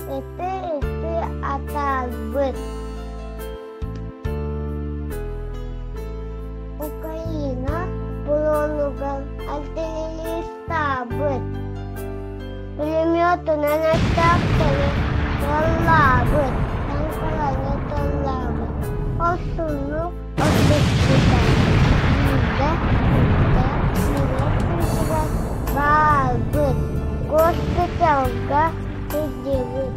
Ытыы-ытыы атаарбыт. Украина фронугар артиллеристаабыт, пулеметунан аттаахтары тыллаабыт, таҥкалары тыллаабыт, хорсуннук охсуспута. Биирдэ иккитэ бүрэ сылдьыбат баарбыт, госпиталга сылдьыбыт.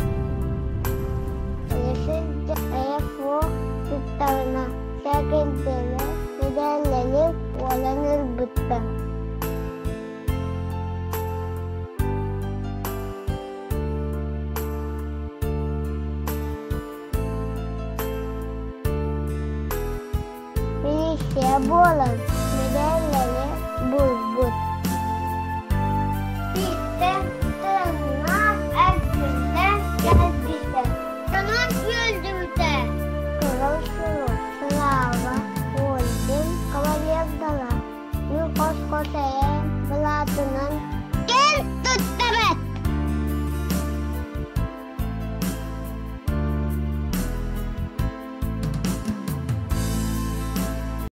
ФО сыттаҕына сээкэйдэрэ мэдээллэри уолан ылбыттар. Милиция буолан мэдээллэри булбут. Биирдэ тыыннаах эргиллэн кэлбитэ. Онон үөлдүбүтэ. Кыһыл сурук, Слава, орден кавалердара, мин хос-хос эйэм былаатынан